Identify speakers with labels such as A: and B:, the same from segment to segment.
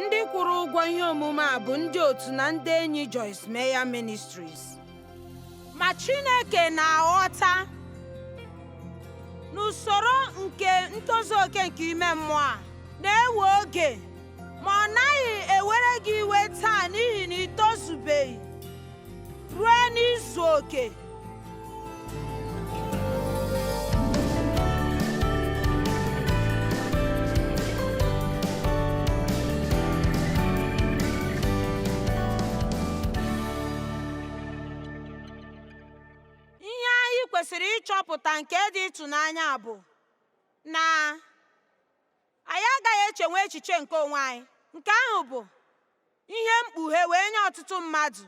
A: Ndị kwụrụ ụgwọ ihe omume a bụ ndị otu na ndị enyi Joyce Meyer Ministries. Ma Chineke na-aghọta n'usoro nke ntozu oke nke ime mmụọ a na-ewe oge, ma ọ naghị ewere gị iwe taa n'ihi na ị tozubeghị ruo n'izu oke. Ihe anyị kwesịrị ịchọpụta nke dị ịtụnanya bụ na anyị agaghị echenwe echiche nke onwe anyị. Nke ahụ bụ ihe mkpughe wee nye ọtụtụ mmadụ.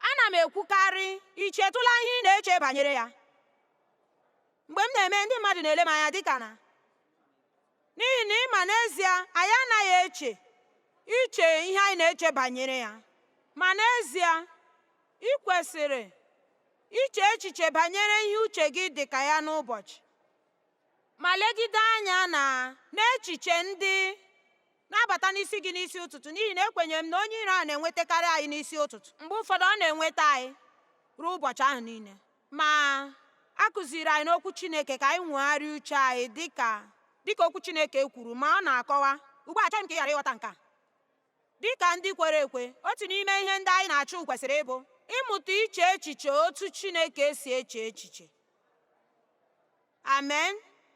A: Ana m ekwukarị, i chetụla ihe ị na-eche banyere ya? Mgbe m na-eme, ndị mmadụ na-ele m anya dịka na n'ihi na ị ma n'ezie anyị anaghị eche iche ihe anyị na-eche banyere ya. Ma n'ezie, ị kwesịrị iche echiche banyere ihe uche gị dị ka ya n'ụbọchị, ma legide anya na n'echiche ndị na-abata n'isi gị n'isi ụtụtụ, n'ihi na ekwenyere m na onye iro ahụ na-enwetakarị anyị n'isi ụtụtụ. Mgbe ụfọdụ ọ na-enweta anyị ruo ụbọchị ahụ niile. Ma a kụziiri anyị n'okwu Chineke ka anyị nwegharịa uche anyị dịka dịka okwu Chineke kwuru, ma ọ na-akọwa. Ugbu a achọghị m ka ị ghara ịghọta nke a. Dị ka ndị kwere ekwe, otu n'ime ihe ndị anyị na-achụ kwesịrị ịbụ ịmụta iche echiche otu Chineke si eche echiche. Amen.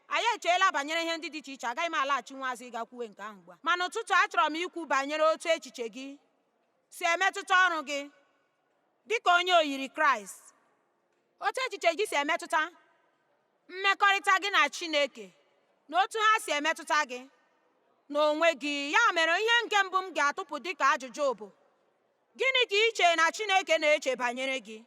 A: Anyị echeela banyere ihe ndị dị iche iche, agaghị m alaghachi nwa azụ ịga kwuwe nke ahụ ugbu a. Ma n'ụtụtụ achọrọ m ikwu banyere otu echiche gị si emetụta ọrụ gị dị ka onye oyiri Kraịst. Otu echiche gị si emetụta mmekọrịta gị na Chineke na otu ha si emetụta gị n'onwe gị. Ya mere, ihe nke mbụ m ga-atụpụ dị ka ajụjụ bụ, gịnị ka i chere na Chineke na-eche banyere gị?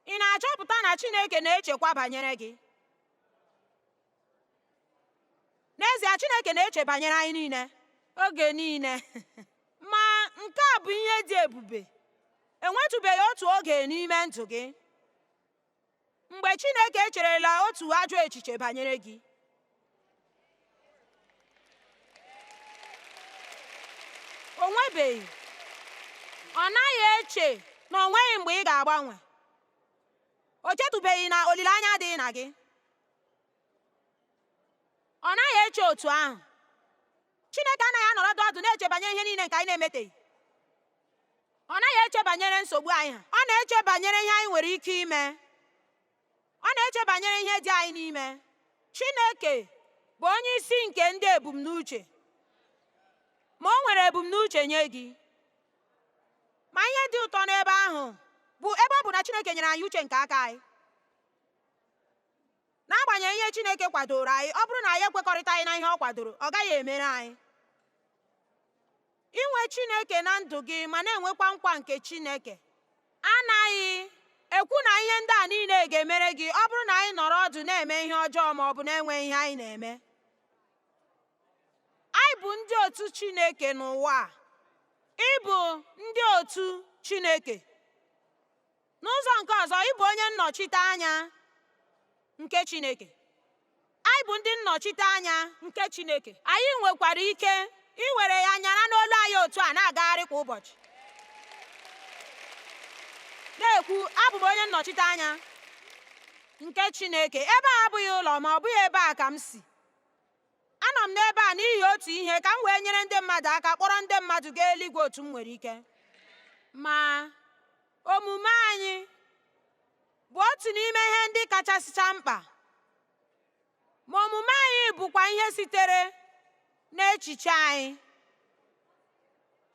A: Ị na-achọpụta na Chineke na-echekwa banyere gị? N'ezie, Chineke na-eche banyere anyị niile oge niile. Ma nke a bụ ihe dị ebube. Enwetụbeghị otu oge n'ime ndụ gị mgbe Chineke cherela otu ajọ echiche banyere gị. O nwebeghị. Ọ naghị eche na o nweghị mgbe ị ga-agbanwe. O chetụbeghị na olileanya adịghị na gị. Ọ naghị eche otu ahụ. Chineke anaghị anọrọdụ ọdụ na-eche banyere ihe niile nke anyị na-emeteghị. Ọ naghị eche banyere nsogbu anyị ha. Ọ na-eche banyere ihe anyị nwere ike ime. Ọ na-eche banyere ihe dị anyị n'ime. Chineke bụ onye isi nke ndị ebumnuche, ma o nwere ebumnuche nye gị. Ma ihe dị ụtọ n'ebe ahụ bụ ebe ọ bụ na Chineke nyere anyị uche nke aka anyị. N'agbanyeghị ihe Chineke kwadoro anyị, ọ bụrụ na anyị ekwekọrịtaghị na ihe ọ kwadoro, ọ gaghị emere anyị. Inwe Chineke na ndụ gị ma na-enwekwa nkwa nke Chineke anaghị ekwu na ihe ndị a niile ga-emere gị ọ bụrụ na anyị nọrọ ọdụ na-eme ihe ọjọọ ma ọ bụ na-enweghị ihe anyị na-eme. Anyị bụ ndị otu Chineke n'ụwa a. Ị bụ ndị otu Chineke. N'ụzọ nke ọzọ, ị bụ onye nnọchite anya nke Chineke. Anyị bụ ndị nnọchite anya nke Chineke. Anyị nwekwara ike iwere ya nyara n'olu anyị otu a na-agagharị kwa ụbọchị, na-ekwu, abụ m onye nnọchite anya nke Chineke. Ebe a abụghị ụlọ, ma ọ bụghị ebe a ka m si. Anọ m n'ebe a n'ihi otu ihe, ka m wee nyere ndị mmadụ aka kpọrọ ndị mmadụ gaa eluigwe otu m nwere ike. Ma omume anyị bụ otu n'ime ihe ndị kachasịcha mkpa. Ma omume anyị bụkwa ihe sitere n'echiche anyị.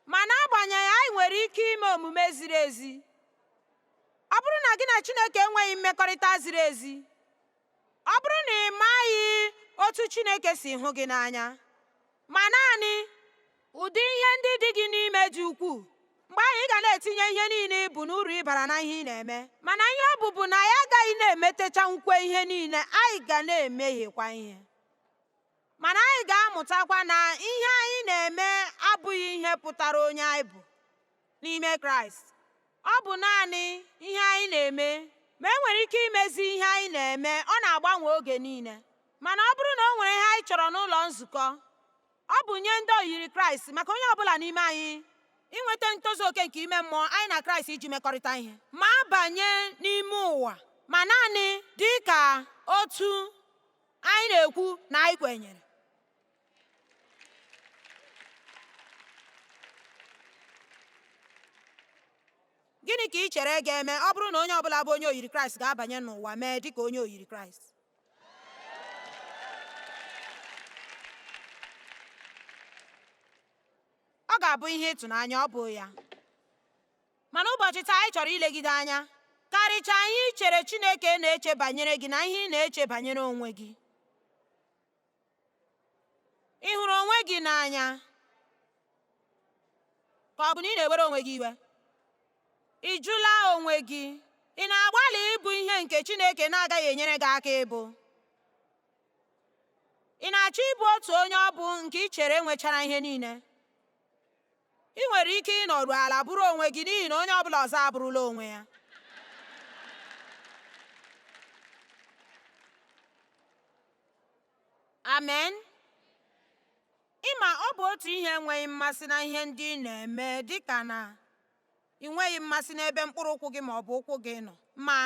A: Ma n'agbanyeghị anyị nwere ike ime omume ziri ezi, ọ bụrụ na gị na Chineke enweghị mmekọrịta ziri ezi, Ọ bụrụ na ị maghị otu Chineke si hụ gị n'anya, ma naanị ụdị ihe ndị dị gị n'ime dị ukwuu, mgbe ahụ ị ga na-etinye ihe niile ị bụ na uru ị bara na ihe ị na-eme. Mana ihe ọ bụ bụ na anyị agaghị na-emetechanwukwa ihe niile, anyị ga na-emehiekwa ihe. Mana anyị ga-amụtakwa na ihe anyị na-eme abụghị ihe pụtara onye anyị bụ n'ime Kraịst. Ọ bụ naanị ihe anyị na-eme, ma e nwere ike imezi ihe anyị na-eme, ọ na-agbanwe oge niile. Mana ọ bụrụ na o nwere ihe anyị chọrọ n'ụlọ nzukọ, ọ bụ nye ndị oyiri Kraịst maka onye ọ bụla n'ime anyị inweta ntozu oke nke ime mmụọ anyị na Kraịst iji mekọrịta ihe ma banye n'ime ụwa ma naanị dị ka otu anyị na-ekwu na anyị kwenyere. Gịnị ka ị chere ga-eme ọ bụrụ na onye ọ bụla bụ onye oyiri Kraịst ga-abanye n'ụwa mee dị ka onye oyiri Kraịst? Ọ ga-abụ ihe ịtụnanya, ọ bụ ya. Mana ụbọchị taa anyị chọrọ ilegide anya karịchaa ihe ị chere Chineke na-eche banyere gị na ihe ị na-eche banyere onwe gị. Ị hụrụ onwe gị n'anya ka ọ bụ na ị na-ewere onwe gị iwe? Ị jụla onwe gị? Ị na-agbalị ịbụ ihe nke Chineke na-agaghị enyere gị aka ịbụ? Ị na-achọ ịbụ otu onye ọ bụ nke ị chere nwechara ihe niile? Ị nwere ike ịnọru ala bụrụ onwe gị n'ihi na onye ọ bụla ọzọ abụrụla onwe ya. Amen. Ịma ọ bụ otu ihe enweghị mmasị na ihe ndị ị na-eme dị ka na ị nweghị mmasị n'ebe mkpụrụ ụkwụ gị ma ọ bụ ụkwụ gị nọ, ma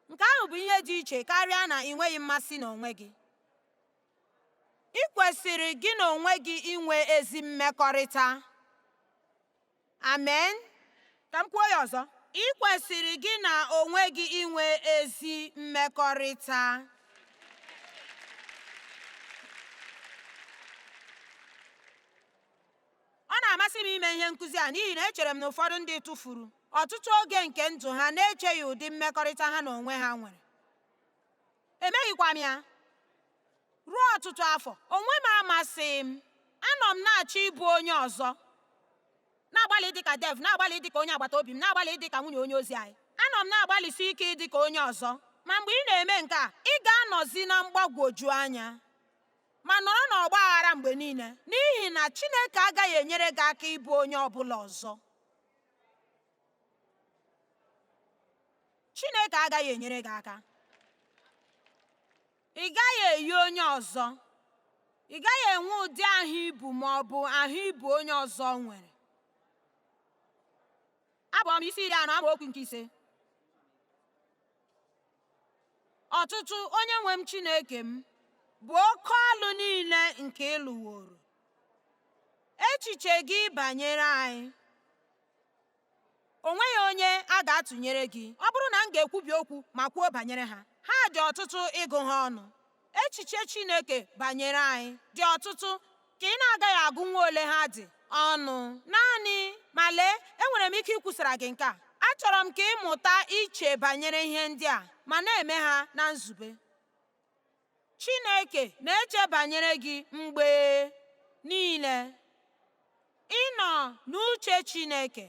A: nke ahụ bụ ihe dị iche karịa na ị nweghị mmasị n'onwe gị. Ị kwesịrị gị na onwe gị inwe ezi mmekọrịta. Amen. Ka m kwuo ya ọzọ. Ị kwesịrị gị na onwe gị inwe ezi mmekọrịta. Ọ na-amasị m ime ihe nkụzi a n'ihi na echere m na ụfọdụ ndị tụfuru ọtụtụ oge nke ndụ ha na-echeghị ụdị mmekọrịta ha na onwe ha nwere. Emeghịkwa m ya. Ruo ọtụtụ afọ, onwe m amasịghị m. Anọ m na-achọ ịbụ onye ọzọ, na-agbalị ịdị ka Dev, na-agbalị ịdị ka onye agbata obi m, na-agbalị ịdị ka nwunye onye ozi anyị. Anọ m na-agbalịsi ike ịdị ka onye ọzọ. Ma mgbe ị na-eme nke a, ị ga-anọzi na mgbagwoju anya ma nọrọ n'ọgba aghara mgbe niile n'ihi na Chineke agaghị enyere gị aka ịbụ onye ọ bụla ọzọ. Chineke agaghị enyere gị aka. Ị gaghị eyi onye ọzọ. Ị gaghị enwe ụdị ahụ ibu ma ọ bụ ahụ ibu onye ọzọ nwere. Abụ Ọma isi 40 amaokwu nke 5. Ọtụtụ onye nwe m Chineke m bụ oke ọlụ niile nke ị lụworo. Echiche gị banyere anyị. O nweghị onye a ga-atụnyere gị. Ọ bụrụ na m ga-ekwubi okwu ma kwuo banyere ha, ha dị ọtụtụ ịgụ ha ọnụ. Echiche Chineke banyere anyị dị ọtụtụ ka ị na-agaghị agụnwu ole ha dị ọnụ. Naanị, ma lee, enwere m ike ikwusara gị nke a. Achọrọ m ka ị mụta iche banyere ihe ndị a ma na-eme ha na nzube. Chineke na-eche banyere gị mgbe niile. Ị nọ n'uche Chineke,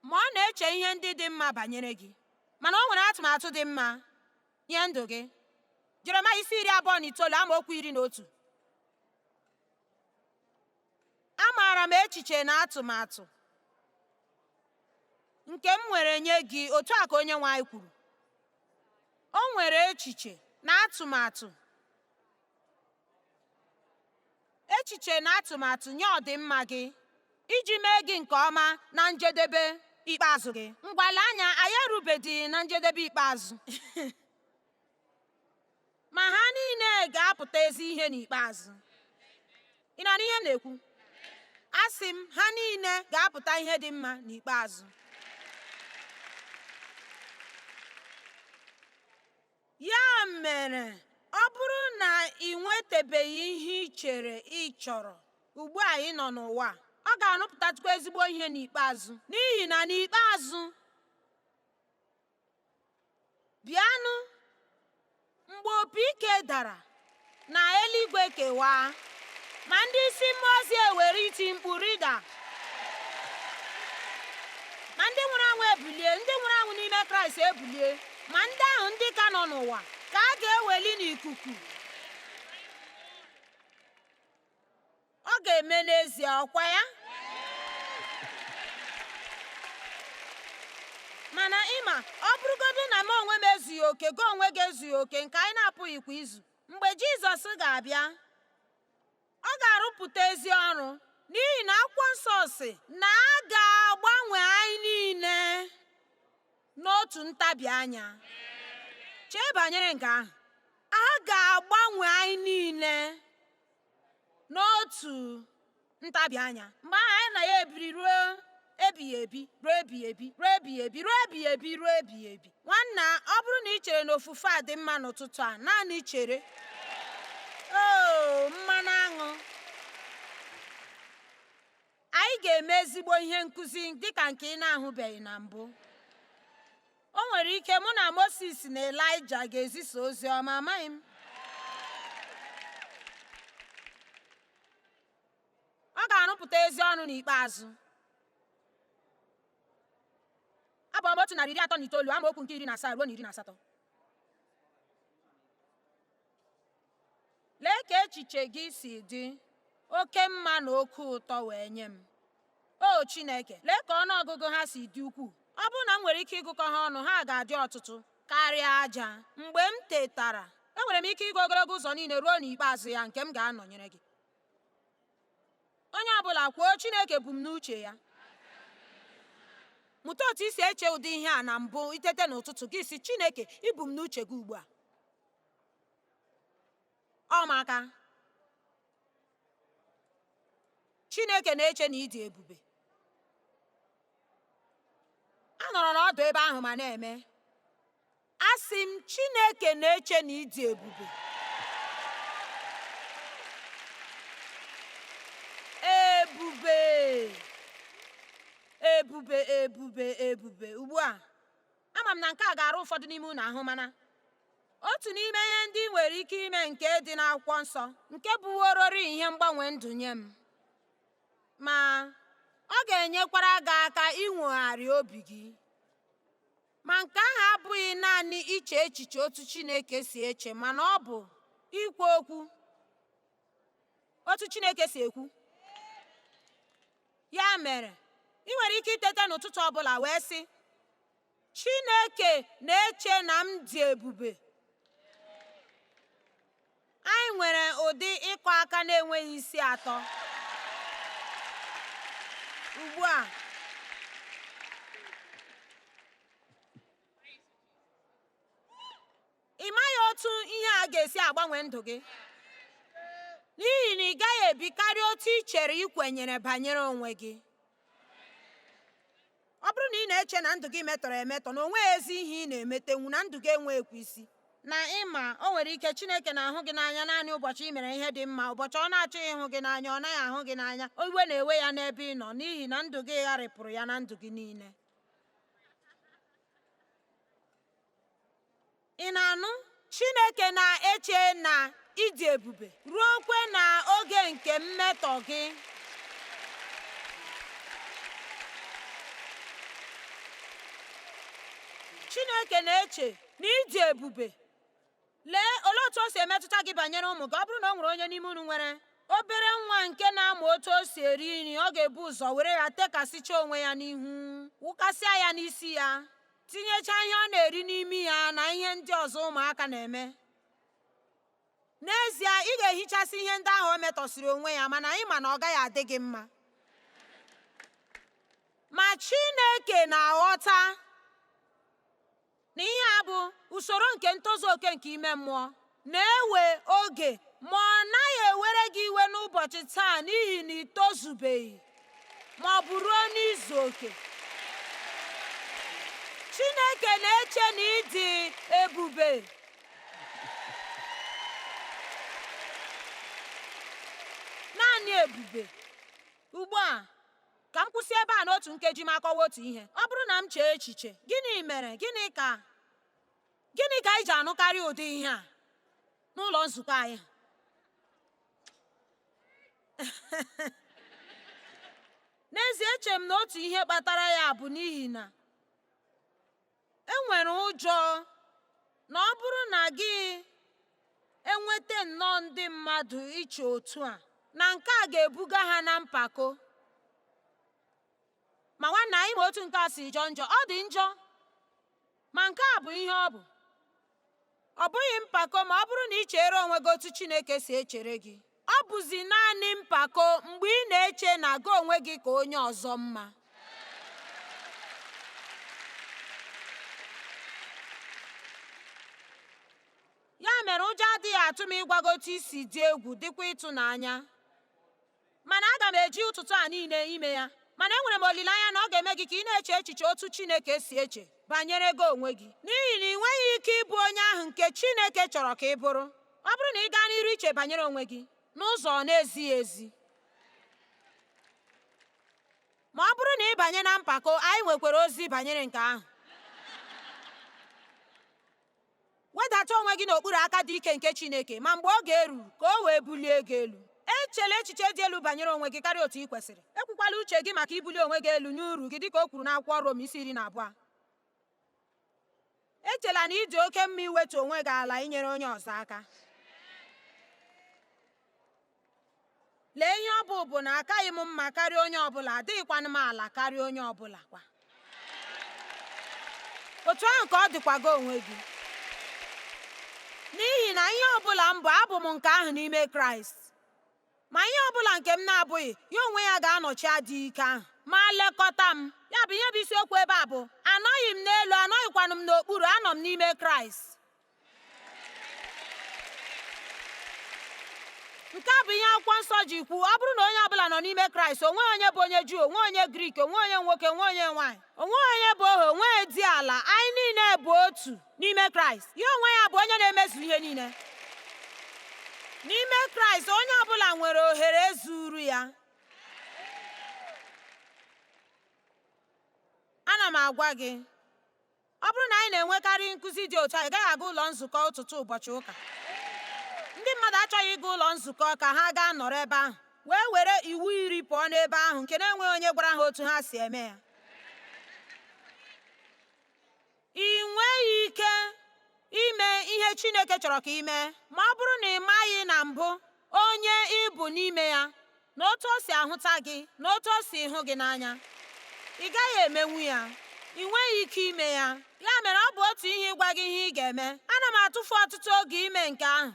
A: ma ọ na-eche ihe ndị dị mma banyere gị. Mana o nwere atụmatụ dị mma nye ndụ gị. Jeremaya isi 29 amaokwu 11. Amaara m echiche na atụmatụ nke m nwere nye gị, otu a ka Onyenwe anyị kwuru. O nwere echiche na atụmatụ, echiche na atụmatụ nye ọdịmma gị iji mee gị nke ọma na njedebe ikpeazụ gị. Ngwa lee anya, anyị erubedịghị na njedebe ikpeazụ. Ma ha niile ga-apụta ezi ihe n'ikpeazụ. Ị na-anụ ihe m na-ekwu? Asị m, ha niile ga-apụta ihe dị mma n'ikpeazụ. Ya mere, ọ bụrụ na ị nwetabeghị ihe ị chere ị chọrọ ugbu a ị nọ n'ụwa, ọ ga-arụpụtatụkwa ezigbo ihe n'ikpeazụ. N'ihi na n'ikpeazụ, bịanụ, mgbe opi ike dara na eluigwe kewaa, ma ndị isi mmụọ ozi ewere iti mkpu rịda, ma ndị nwụrụ anwụ ebulie, ndị nwụrụ anwụ n'ime Kraịst ebulie, ma ndị ahụ ndị ka nọ n'ụwa ka a ga-eweli n'ikuku. Ọ ga-eme n'ezie, ọkwa ya? Mana ịma, ọ bụrụgodu na m onwe m ezughị oke, gị onwe gị ezughị oke nke anyị na-apụghịkwa izu. Mgbe Jizọs ga-abịa, ọ ga-arụpụta ezi ọrụ, n'ihi na akwụkwọ nsọ sị na a ga-agbanwe anyị niile n'otu ntabi anya. Chee banyere nke ahụ. A ga-agbanwe anyị niile n'otu ntabi anya. Mgbe ahụ anyị na ya ebiri ruo ebighị ebi, ruo ebighị ebi, ruo ebighị ebi, ruo ebighị ebi, ruo ebighị ebi. Nwanna, ọ bụrụ na ị chere na ofufe a dị mma n'ụtụtụ a, naanị chere. Oo, mmanụ aṅụ. Anyị ga-eme ezigbo ihe nkụzi dịka nke ị na-ahụbeghị na mbụ. O nwere ike mụ na Moses na Elaịja ga-ezisa ozi ọma, amaghị m. Ọ ga-arụpụta ezi ọrụ n'ikpeazụ. Abụ ọma 139 amaokwu nke 17 ruo na 18. Lee ka echiche gị si dị oke mma na oke ụtọ wee nye m. O Chineke, lee ka ọnụọgụgụ ha si dị ukwuu. Ọ bụrụ na m nwere ike ịgụkọ ha ọnụ, ha ga-adị ọtụtụ karịa aja. Mgbe m tetara, enwere m ike ịga ogologo ụzọ niile ruo n'ikpeazụ ya nke m ga-anọnyere gị. Onye ọbụla kwuo, Chineke bu m n'uche ya. Mụta otu i si eche ụdị ihe a na mbụ itete n'ụtụtụ gị sị Chineke, ibu m n'uche gị ugbu a. Ọ maka Chineke na-eche na ị dị ebube. A nọrọ n'ọdụ ebe ahụ ma na-eme. Asị m Chineke na-eche na ị dị ebube. Ebube! Ebube, ebube, ebube. Ugbu a, ama m na nke a ga-arụ ụfọdụ n'ime unu ahụ, mana otu n'ime ihe ndị ị nwere ike ime nke dị n'akwụkwọ nsọ nke bụworori ihe mgbanwe ndụ nye m, ma ọ ga-enyekwara gị aka inwogharị obi gị. Ma nke ahụ abụghị naanị iche echiche otu Chineke si eche, mana ọ bụ ikwu okwu otu Chineke si ekwu. Ya mere, ị nwere ike iteta n'ụtụtụ ọbụla wee sị, Chineke na-eche na m dị ebube. Anyị nwere ụdị ịkụ aka na-enweghị isi atọ. Ugbu a, ị maghị otu ihe a ga-esi agbanwe ndụ gị, n'ihi na ị gaghị ebi karịa otu ị chere ị kwenyere banyere onwe gị. Ọ bụrụ na ị na-eche na ndụ gị metọrọ emetọ, na o nweghị ezi ihe ị na-emetenwu, na ndụ gị enweghịkwa isi, na ịma o nwere ike Chineke na-ahụ gị n'anya naanị ụbọchị ị mere ihe dị mma, ụbọchị ọ na-achọghị ịhụ gị n'anya, ọ naghị ahụ gị n'anya, iwe na-ewe ya n'ebe ị nọ n'ihi na ndụ gị gharịpụrụ ya na ndụ gị niile. Ị na-anụ? Chineke na-eche na ị dị ebube ruokwe na oge nke mmetọ gị. Chineke na-eche na ị dị ebube. Lee, olee otu o si emetụta gị banyere ụmụ gị? Ọ bụrụ na o nwere onye n'ime unu nwere obere nwa nke na-amụ otu o si eri nri, ọ ga-ebu ụzọ were ya tekasịcha onwe ya n'ihu, wụkasịa ya n'isi ya, tinyechaa ihe ọ na-eri n'imi ya na ihe ndị ọzọ ụmụaka na-eme. N'ezie, ị ga-ehichasị ihe ndị ahụ o metọsịrị onwe ya, mana ị ma na ọ gaghị adị gị mma. Ma Chineke na-aghọta na ihe a bụ usoro nke ntozu oke nke ime mmụọ na-ewe oge, ma ọ naghị ewere gị iwe n'ụbọchị taa n'ihi na ị tozubeghị ma ọ bụ ruo n'izu oke. Chineke na-eche na ị dị ebube. Naanị ebube. Ugbu a, ka m kwụsị ebe a n'otu nkeji ma kọwaa otu ihe. Ọ bụrụ na m chee echiche, gịnị mere, gịnị ka gịnị ka anyị ji anụkarị ụdị ihe a n'ụlọ nzukọ anyị? N'ezie, eche m na otu ihe kpatara ya bụ n'ihi na e nwere ụjọ na ọ bụrụ na gị enweta nnọọ ndị mmadụ iche otu a, na nke a ga-ebuga ha na mpako. Ma nwanna, anyị ma otu nke a si jọọ njọ. Ọ dị njọ, ma nke a bụ ihe ọ bụ. Ọ bụghị mpako ma ọ bụrụ na ị chere onwe gị otu Chineke si echere gị. Ọ bụzi naanị mpako mgbe ị na-eche na gị onwe gị ka onye ọzọ mma. Ya mere ụjọ adịghị atụ m ịgwa gị otu i si dị egwu dịkwa ịtụnanya. Mana aga m eji ụtụtụ a niile ime ya. Mana enwere m olileanya na ọ ga-eme gị ka ị na-eche echiche otu Chineke si eche banyere gị onwe gị. N'ihi na ị nweghị ike ịbụ onye ahụ nke Chineke chọrọ ka ị bụrụ ọ bụrụ na ị gaa n'iru iche banyere onwe gị n'ụzọ ọ na-ezighị ezi. Ma ọ bụrụ na ị banye na mpako, anyị nwekwara ozi banyere nke ahụ. Wedata onwe gị n'okpuru aka dị ike nke Chineke, ma mgbe oge ruru, ka o wee bulie gị elu. Echela echiche dị elu banyere onwe gị karịa otu ị kwesịrị. Ekwukwala uche gị maka ibuli onwe gị elu n'uru gị dịka o kwuru n'akwụkwọ Rom isi 12. Echela na ị dị oke mma iwetu onwe gị ala inyere onye ọzọ aka. Lee ihe ọ bụ bụ na akaghị m mma karịa onye ọbụla, adịghịkwanụ m ala karịa onye ọbụla kwa. Otu ahụ ka ọ dịkwa gị onwe gị. N'ihi na ihe ọbụla m bụ, abụ m nke ahụ n'ime Kraịst. Ma ihe ọbụla nke m na-abụghị, ya onwe ya ga-anọchi adịghị ike ahụ ma lekọta m. Ya bụ ihe bụ isiokwu ebe a bụ, anọghị m n'elu, anọghịkwanụ m n'okpuru, anọ m n'ime Kraịst. Nke a bụ ihe akwụkwọ nsọ ji kwuo, ọ bụrụ na onye ọbụla nọ n'ime Kraịst, onweghị onye bụ onye Juu, onweghị onye Grik, onweghị onye nwoke, onweghị onye nwaanyị, onweghị onye bụ ohu, onweghị dị ala, anyị niile bụ otu n'ime Kraịst. Ya onwe ya bụ onye na-emezu ihe niile. N'ime Kraịst, onye ọbụla nwere ohere zuru ya. Ana m agwa gị, ọ bụrụ na anyị na-enwekarị nkụzi dị otu a, ị gaghị aga ụlọ nzukọ ụtụtụ ụbọchị ụka. Ndị mmadụ achọghị ịga ụlọ nzukọ ka ha gaa nọrọ ebe ahụ wee were iwu iri pụọ n'ebe ahụ nke na-enweghị onye gwara ha otu ha si eme ya. Ị nweghị ike ime ihe Chineke chọrọ ka ị mee ma ọ bụrụ na ị maghị na mbụ onye ị bụ n'ime ya na otu o si ahụta gị na otu o si hụ gị n'anya. Ị gaghị emenwu ya. Ị nweghị ike ime ya. Ya mere ọ bụ otu ihe ịgwa gị ihe ị ga-eme. Ana m atụfu ọtụtụ oge ime nke ahụ.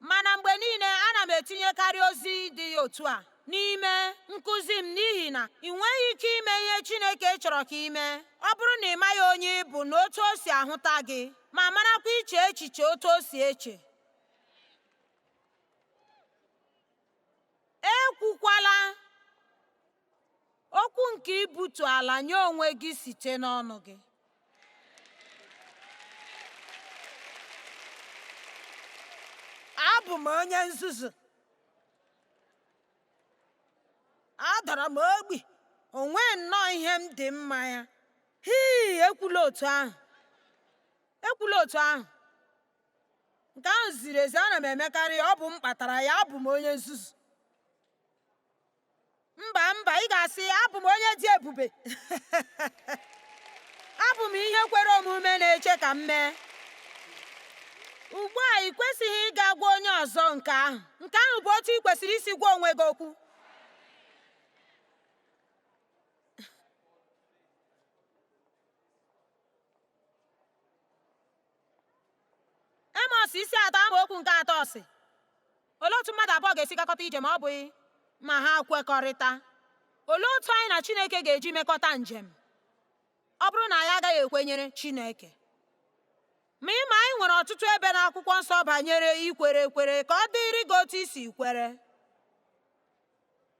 A: Mana mgbe niile ana m etinyekarị ozi dị otu a n'ime nkụzi m n'ihi na ị nweghị ike ime ihe Chineke chọrọ ka ị mee ọ bụrụ na ị maghị onye ị bụ na otu o si ahụta gị ma marakwa iche echiche otu o si eche. Ekwukwala okwu nke ibutu ala nye onwe gị site n'ọnụ gị. Abụ m onye nzuzu. Adara m ogbi. O nwee nnọọ ihe m dị mma ya. Hii, ekwula otu ahụ. Ekwula otu ahụ. Nke ahụ ziri ezi, ana m emekarị, ọ bụ m kpatara ya, abụ m onye nzuzu. Mba, mba, ị ga-asị, abụ m onye dị ebube. Abụ m ihe kwere omume na-eche ka m mee. Ugbu a, ị kwesịghị ịga gwa onye ọzọ nke ahụ. Nke ahụ bụ otu ị kwesịrị isi gwa onwe gị okwu. Emọs isi 3 amaokwu nke 3 sị, olee otu mmadụ abụọ ga-esi gakọta ije ma ọ bụghị ma ha kwekọrịta? Olee otu anyị na Chineke ga-eji mekọta njem ọ bụrụ na anyị agaghị ekwenyere Chineke? Ma ị ma anyị nwere ọtụtụ ebe n'akwụkwọ nsọ banyere ikwere ekwere ka ọ dịrị gị otu i si kwere.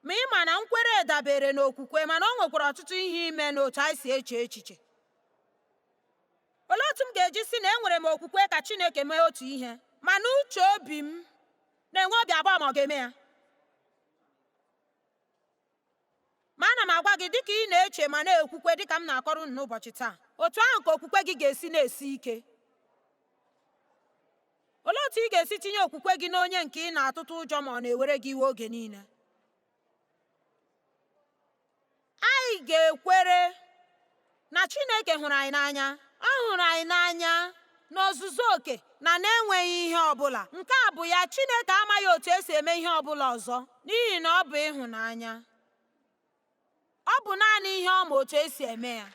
A: Ma ị ma na nkwere dabere n'okwukwe, mana o nwekwara ọtụtụ ihe ime n'otu anyị si eche echiche. Olee otu m ga-eji sị na enwere m okwukwe ka Chineke mee otu ihe, mana uche obi m na-enwe obi abụọ ma ọ ga-eme ya? Ma ana m agwa gị, dịka ị na-eche ma na-ekwukwe dịka m na-akọrọ unu n'ụbọchị taa, otu ahụ ka okwukwe gị ga-esi na-esi ike. Olee otu ị ga-esi tinye okwukwe gị n'onye nke ị na-atụtụ ụjọ ma ọ na-ewere gị iwe oge niile? Anyị ga-ekwere na Chineke hụrụ anyị n'anya. Ọ hụrụ anyị n'anya n'ozuzu oke na na-enweghị ihe ọ bụla. Nke a bụ ya, Chineke amaghị otu esi eme ihe ọ bụla ọzọ n'ihi na ọ bụ ịhụnanya. Ọ bụ naanị ihe ọ ma otu esi eme ya.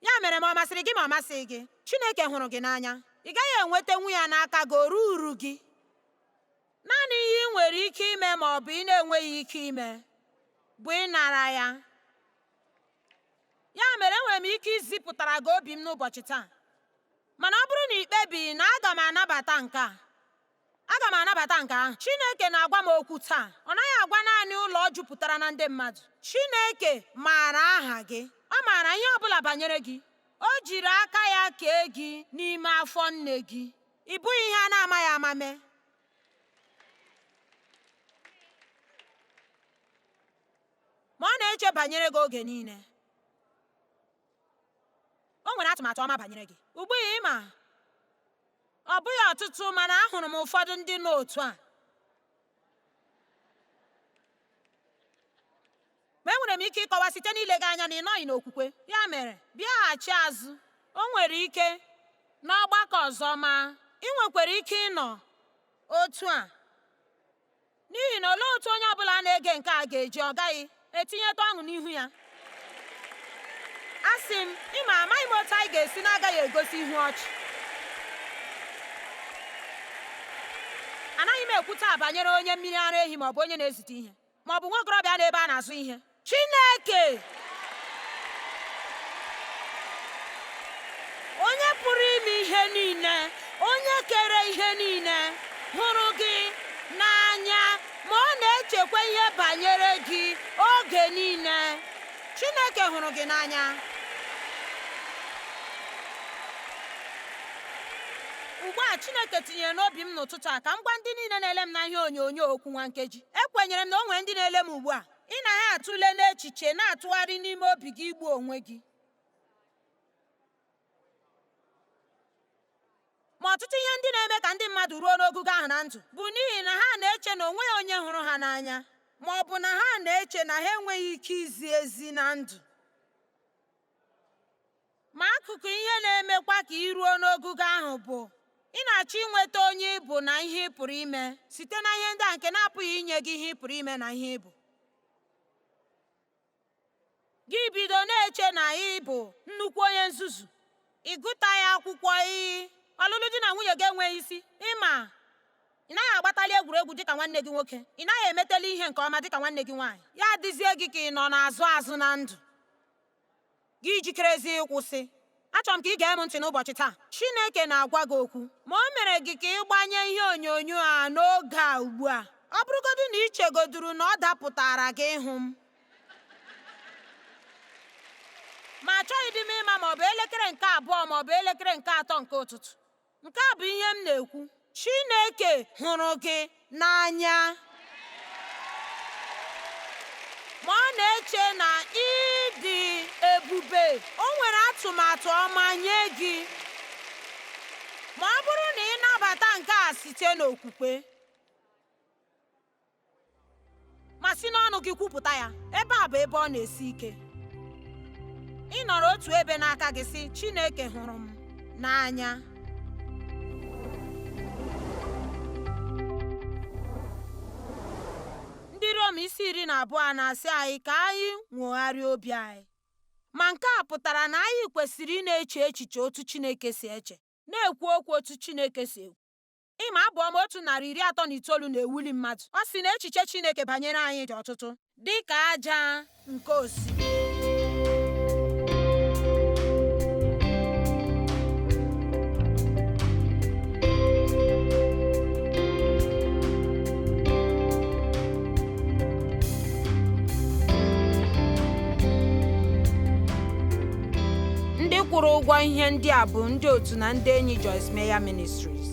A: Ya mere, ma ọ masịrị gị ma ọ masịghị gị, Chineke hụrụ gị n'anya. Ị gaghị enwetanwu ya n'aka gị, o ruru gị. Naanị ihe ị nwere ike ime ma ọ bụ ị na-enweghị ike ime bụ ịnara ya. Ya mere, enwere m ike izipụtara gị obi m n'ụbọchị taa. Mana ọ bụrụ na ị kpebighị na aga m anabata nke a, aga m anabata nke ahụ. Chineke na-agwa m okwu taa. Ọ naghị agwa naanị ụlọ jupụtara na ndị mmadụ. Chineke maara aha gị. Ọ maara ihe ọ bụla banyere gị. O jiri aka ya kee gị n'ime afọ nne gị. Ị bụghị ihe a na-amaghị ama mee. Ma ọ na-eche banyere gị oge niile. O nwere atụmatụ ọma banyere gị. Ugbu a ị ma, ọ bụghị ọtụtụ mana ahụrụ m ụfọdụ ndị nọ otu a. Ma enwere m ike ịkọwa site n'ile gị anya na ị nọghị n'okwukwe. Ya mere, bịaghachi azụ. O nwere ike n'ọgbakọ ọzọ ma ị nwekwara ike ịnọ otu a. N'ihi na olee otu onye ọ bụla na-ege nke a ga-eji ọ gaghị etinyetụ ọṅụ n'ihu ya? Asị m, ị ma amaghị m otu anyị ga-esi na-agaghị egosi ihu ọchị. Anaghị m ekwu taa banyere onye mmiri ara ehi ma ọ bụ onye na-ezute ihe ma ọ bụ nwa okorobịa n'ebe a na-azụ ihe. Chineke! Onye pụrụ ime ihe niile, onye kere ihe niile, hụrụ gị n'anya ma ọ na-echekwa ihe banyere gị oge niile. Chineke hụrụ gị n'anya. Ugbu a Chineke tinyere n'obi m n'ụtụtụ a ka m gwa ndị niile na-ele m na ihe onyonyo okwu nwa nkeji. Ekwenyere m na o nwere ndị na-ele m ugbu a. Ị na ha atụle n'echiche na-atụgharị n'ime obi gị igbu onwe gị. Ma ọtụtụ ihe ndị na-eme ka ndị mmadụ ruo n'ogugo ahụ na ndụ bụ n'ihi na ha na-eche na onweghị onye hụrụ ha n'anya ma ọ bụ na ha na-eche na ha enweghị ike izi ezi na ndụ. Ma akụkụ ihe na-emekwa ka ị ruo n'ogugo ahụ bụ ị na-achọ inweta onye ị bụ na ihe ị pụrụ ime site na ihe ndị a nke na-apụghị inye gị ihe ị pụrụ ime na ihe ị bụ. Gị bido na-eche na ị bụ nnukwu onye nzuzu. Ị gụtaghị akwụkwọ ị ọlụlụ di na nwunye gị enweghị isi. Ị ma ị naghị agbatali egwuregwu dịka nwanne gị nwoke. Ị naghị emeteli ihe nke ọma dịka nwanne gị nwaanyị. Ya adịzie gị ka ị nọ n'azụ azụ na ndụ. Gị jikerezi ịkwụsị. Achọrọ m ka ị gee m ntị n'ụbọchị taa. Chineke na-agwa gị okwu. Ma o mere gị ka ị gbanye ihe onyonyo a n'oge a ugbu a. Ọ bụrụgodị na ị chegoduru na ọ dapụtara gị ịhụ m. Ma achọghị dị m ịma ma ọ bụ elekere nke abụọ ma ọ bụ elekere nke atọ nke ụtụtụ. Nke a bụ ihe m na-ekwu. Chineke hụrụ gị n'anya. Ma ọ na-eche na ị dị ebube. O nwere atụmatụ ọma nye gị. Ma ọ bụrụ na ị nabata nke a site n'okwukwe ma si n'ọnụ gị kwupụta ya, ebe a bụ ebe ọ na-esi ike. Ị nọrọ otu ebe n'aka gị sị, Chineke hụrụ m n'anya. Ndị Rom isi 12 na-asị anyị ka anyị nwogharịa obi anyị. Ma nke a pụtara na anyị kwesịrị ị na-eche echiche otu Chineke si eche, na-ekwu okwu otu Chineke si ekwu. Ị ma abụ ọma 139 na-ewuli mmadụ. Ọ sị na echiche Chineke banyere anyị dị ọtụtụ, dị ka aja nke osimiri. Ndị kwụrụ ụgwọ ihe ndị a bụ ndị otu na ndị enyi Joyce Meyer Ministries.